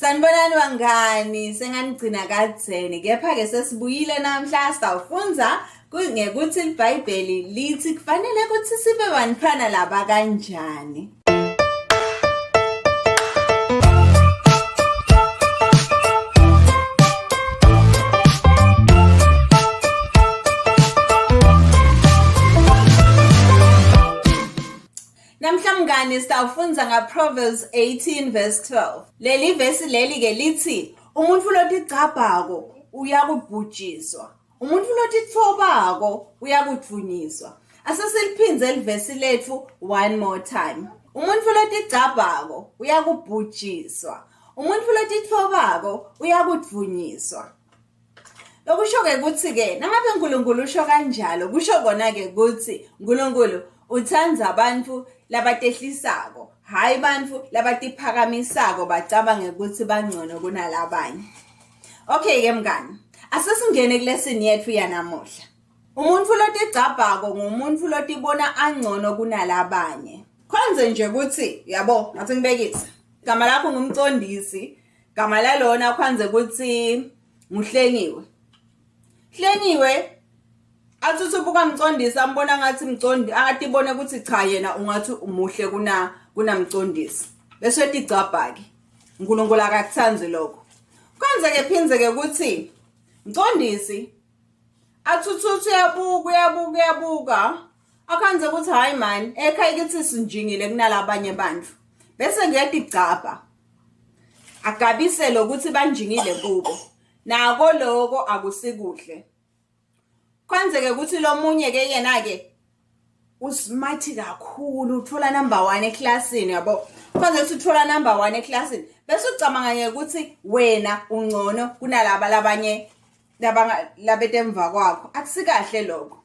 Sanibonani bangani, senganigcina kadzeni kepha-ke sesibuyile namhla sawufundza ngekuthi liBhayibheli lithi kufanele ukuthi sibe bantfwana laba kanjani. Namhla mngani sitawufundza nga-Proverbs 18 verse 12. Leli vesi leli-ke lithi umuntu lotigcabhako uyakubhujiswa, umuntu lotitfobako uyakudvunyiswa. Asesiliphindze livesi letfu one more time. Umuntu lotigcabhako uyakubhujiswa, umuntu lotitfobako uyakudvunyiswa. Lokusho-ke ukuthi-ke nangabe uNkulunkulu usho kanjalo kusho kona-ke ukuthi uNkulunkulu uthanda abantu labatehlisako hhayi bantfu labatiphakamisako bacabange ukuthi bangcono kunalabanye. Okay-ke mngani, asesingene kulesini yetfu yanamuhla. Umuntfu lotigcabhako ngumuntfu lotibona angcono kunalabanye. Khonze nje ukuthi yabo ngathi ngibekise. Igama lakho ngumcondisi, gama lalona khonze ukuthi nguhlengiwe. Hlengiwe athi usubuka mcondisi ambona ngathi mcondi akatibone ukuthi cha yena ungathi umuhle kuna kunamcondisi. Bese uyatigcabha ke. uNkulunkulu akakuthandi lokho. Kwenzeke phindze-ke ukuthi mcondisi athuthuthi uyabuka uyabuka uyabuka akhanze ukuthi hayi mani ekhaya kithi sinjingile kunalabanye bantu bese ngiyatigcabha agabise lokuthi banjingile kubo nako loko akusikuhle kwenzeke ukuthi lomunye ke yena ke usmart kakhulu uthola number 1 eklasini yabo kufanele ukuthi uthola number 1 eklasini bese ucabanga ngeke ukuthi wena ungcono kunalaba labanye labete emva kwakho akusikahle lokho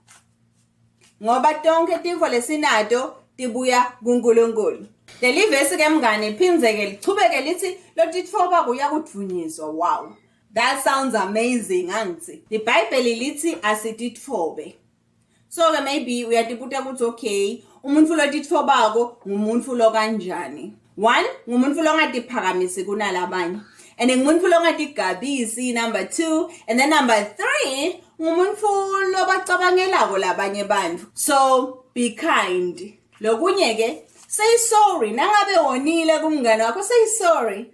ngoba tonke tintfo lesinato tibuya kuNkulunkulu leli vesi ke mngane liphindze-ke lichubeke lithi lotitfoba kuyakudvunyiswa wow that sounds amazing angithi libhayibheli lithi asititfobe so-ke maybe uyatibuta ukuthi okay umuntu lotitfobako ngumuntu lokanjani one ngumuntu longatiphakamisi kunalabanye and ngumuntu longatigabisi number two and then number three ngumuntu lobacabangelako labanye bantu so be kind lokunye-ke say sorry nangabe wonile kumngane wakho say sorry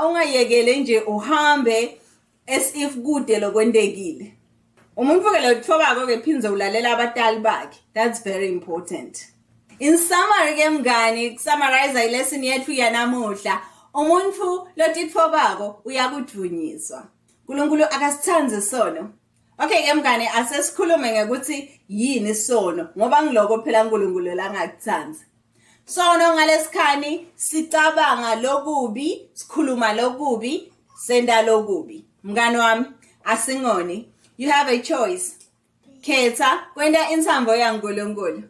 ungayekele nje uhambe as if kude lokwentekile umuntu-ke lothobako-ke phindze ulalela abatali bakhe that's very important in summary ke mngani kusummarize ilesson yethu yanamuhla umuntu lotitfobako uyakudunyiswa uNkulunkulu akasithandi sono okay ke mngane asesikhulume ngekuthi yini isono ngoba ngiloko phela uNkulunkulu langakuthandi sono ngalesikhani sicabanga lokubi sikhuluma lokubi senda lokubi mngani wami asingoni you have a choice khetha kwenta intsambo yaNkulunkulu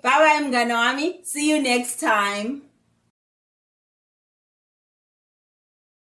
bye bye mngani wami see you next time.